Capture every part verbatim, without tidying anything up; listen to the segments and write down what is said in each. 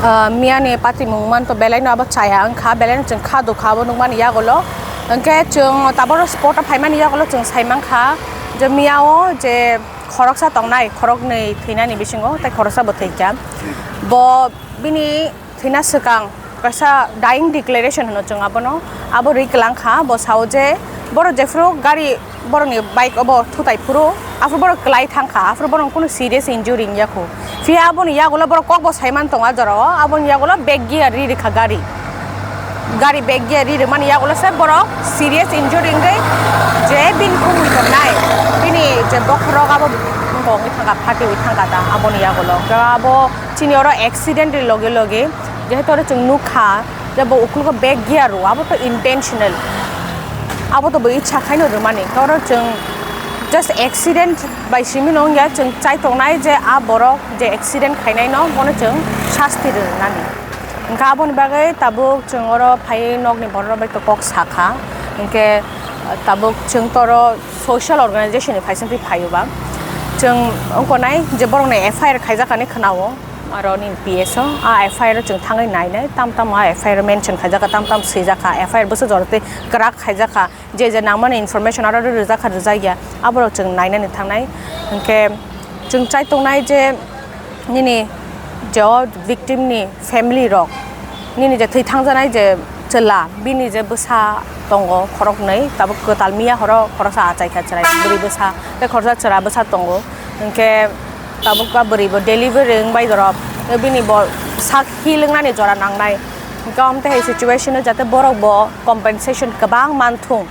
Ah, miyani patimung manto belaino abo chaya wngkha, belaino chwng kha dukha abo nukmani yagulo. Hwnkhe chwng taboro spot o phaimani yagulo chwng saimankha je miyao je khoroksa tongnai, khoroknwi thwinani bisingo tei khoroksa bo thwikha. Bo bini thwina swkang kaisa dying declaration hwno chwng abono, abo rwi kwlangkha. Bo sao je borok jephru gari borokni bike obo thutai phuru, aphuru borok kwlai thangkha, aphuru borok kunu serious injury wngya kho. Phiya aboni yagulo borok kokbo saiman tonga jorao, aboni yagulo back gear ri rikha gari. Gari back gear ri rwmani yagulo se borok serious injury wngwi je bini kumui tongnai, bini je bokhorok abo wngwi thangkha, phatiwi thangkha ta aboni yagulo. Abo chini oro accident ni loge loge jehetu oro chwng nukha je bo uklogo back gear rw, abo to intentional, abo to bo ichha khaino rwmani. Oro chwng just accident bai simi no wngya, chwng chai tongnai je a borok je accident khainai no bono chwng sasti rwnani. Hwnkhe aboni bagwi tabuk chwng oro phaiwi nokni borok rok bai to kok sakha, hwnkhe tabuk chwng to oro social organization ni phaisingtwi phaio ba. Chwng wngkha nai je borokni F I R khaijak hinwi khwnao, aro nini P S o a F I R o chwng thangwi nainai, tam tam a F I R o mention khaijakha, tam tam swijakha, F I R bwswk jora tei kwrak khaijakha, je je nangmani information aro rwjakha rwjakya, aborok chwng nainani thangnai. Hwnkhe chwng chai tongnai je nini je o victim ni family rok, nini je thwi thangjanai je chwla, bini je bwsa tongo khoroknwi, tabuk kwtal miya horo khoroksa achaikha chwrai bwrwi bwsa, tei khoroksa chwla bwsa tongo. Hwnkhe tabuk a bwrwi bo delivery wngbai dorop, bini bo sak hil wngnani jora nangnai. Hwnkhe omo tei hai situation o jate borok bo compensation kwbang manthung.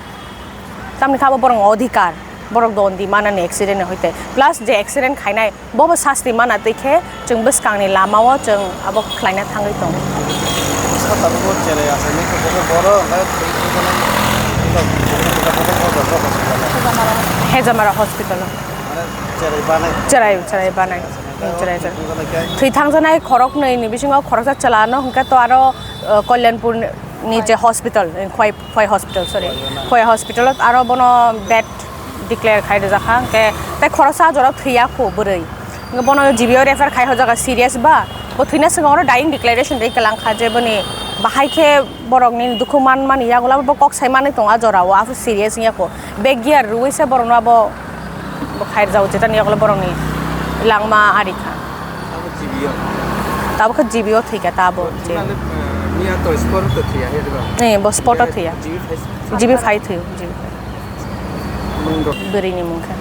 Tamni kha bo borokni odhikar, borok dondi manani accident ni hoite. Plus je accident khainai, bobo sasti mana twi khe chwng bwskangni lamao chwng abo khlaina thangwi tongo. Saka tabuk cherai achaimani khe bo khe borok hwnkhai thwi thangjanai. Hejamara hospital o. Mane cherai banai. Cherai, cherai banai. Cherai, cherai. Thwi thangjanai khe? Thwi thangjanai khoroknwi ni bisingo khoroksa chwla no hwnkhe to aro, uh, Kalyanpur ni je hospital, eh, Khwai Khwai hospital, sorry. Khwai hospital o aro bono dead declare khai rijak kha, hwnkhe tei khoroksa jora thwiya kho bwrwi. Hwnkhe bono G B o refer khai hojak kha serious ba, bo thwina swkang oro dying declaration ri kwlang kha je boni bahai khe borok ni dukhu man mani yagulo bo kok sai manwi tongo a jora o, aphuru serious wngya kho. Back gear rwui se borok no abo bo khai rijak, jetani yagulo borok ni langma ari kha. Abo G B o. Tabuk khe G B o thwi kha ta abo. Mane, eh, miya to spot to thwiya he diba? Eh, bo spot o thwiya. G B phai. G B phai thwiyo, G B phai. Mung do. Bwrwi ni mung khe.